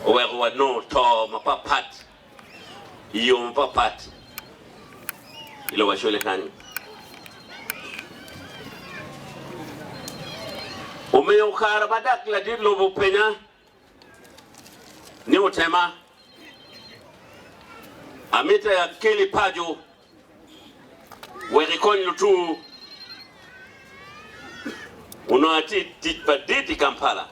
Oweko wanongo to mapatpat i yo mapatpat i lobo Acholi kany. Omiyo kare ma dak ladit lobo openya ni otema, amito akeli paco wek ikony lutuwu. Onongo atye i tic madit i Kampala.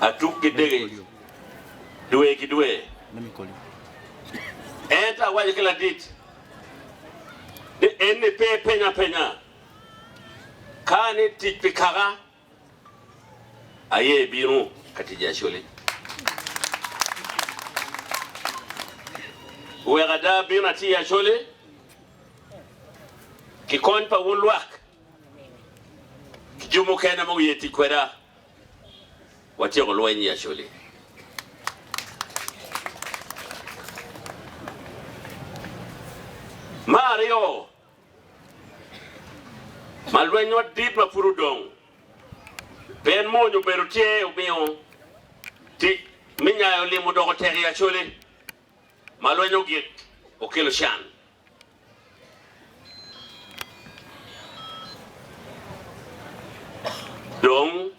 Atuk ki dege dwe ki dwe. Ento awaco ki ladit ni en-ni pe epenya apenya ka ni tic pi kaka aye ebino ka tic i Acholi. Wek ada abin ati i Acholi ki kony pa wun lwak. Ki jo mukene ma guye tic kweda, watyeko lweny i Acholi. Me aryo, ma lwenywa dit ma pud odong, pien mony obedo tye omiyo tic me nyayo lim odoko tek i Acholi, ma lweny ogik okelo can. Dong,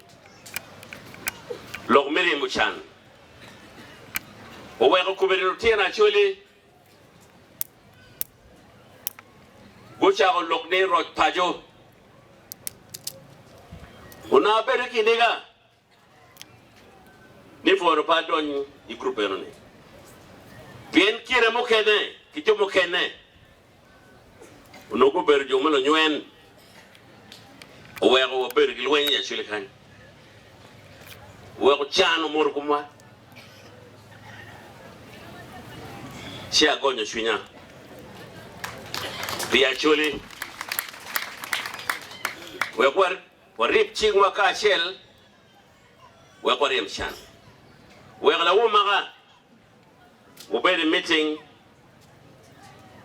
lok me ryemo can oweko kobedi lutino Acholi gucako lok ni roc paco onongo abedo ki kiniga. Ni pworo pe adony i gurup eno-ni, pien kine mukene ki jo mukene onongo gubedo jo ma lunywen, oweko wabedo ki lweny i Acholi kany, oweko can omoto komwa, ci agonyo cwinya pi Acholi wek warib cingwa kacel. Wek waryem can. Wek lawomaka wubed i meeting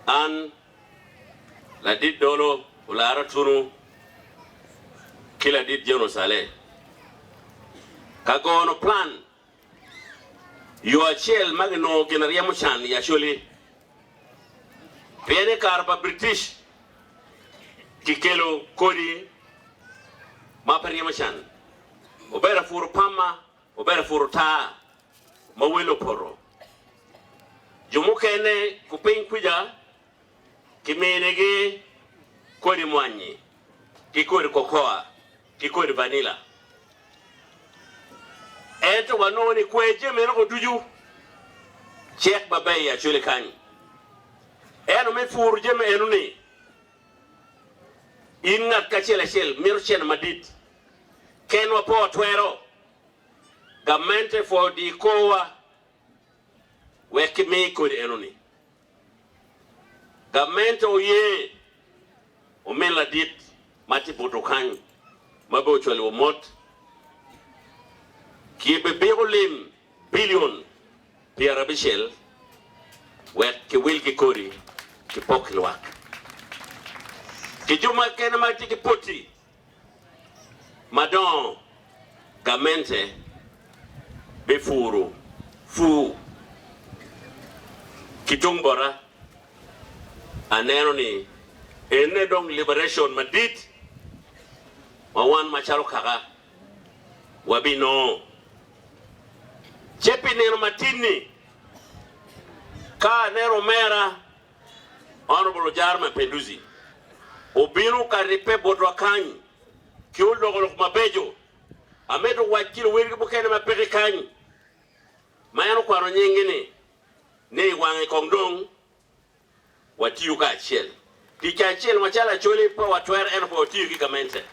an ladit dolo olara tunu ki ladit General Saleh ka gono plan yo acel ma ginongo gin aryemo can i Acholi pien i kare pa British Kikelo kodi ma pe ryemo can. Obedo apuro pama, obedo apuro taa ma welo opoto. Jo mukene kupiny kwija kiminigi kodi mwanyi ki kodi kokoa ki kodi vanila. Ento wanongo ni kwer jami meno ducu cek maber i Acholi kany. Ento me puro jami eno-ni, in ngat kacel acel mito cente madit. Kenwa pe watwero. Gamente pwoyo di korwa wek kimi kodi eno-ni. Gamente oye omin ladit ma tye buto kany ma bene ocwaliwa mot ki bibiko lim bilion 60 wek kiwil ki kodi kipok ki lwak. Ki jo mukene ma tye ki poti madongo, gamente bipuro pur. Ki tung bota, aneno ni ene dong liberation madit ma wan macalo kaka wabinongo. Ci pi nino matin-ni, ka aneno omera Honourable Ojara Mapenduzi obino ka ribbe botwa kany ki oloko lok mabeco, amito wac ki luwilgi mukene ma peke kany ma en okwano nyinggi-ni ni i wange kong dong watiyo kacel. Tic kacel macalo Acholi pe watwero ento pe watiyo ki gamente.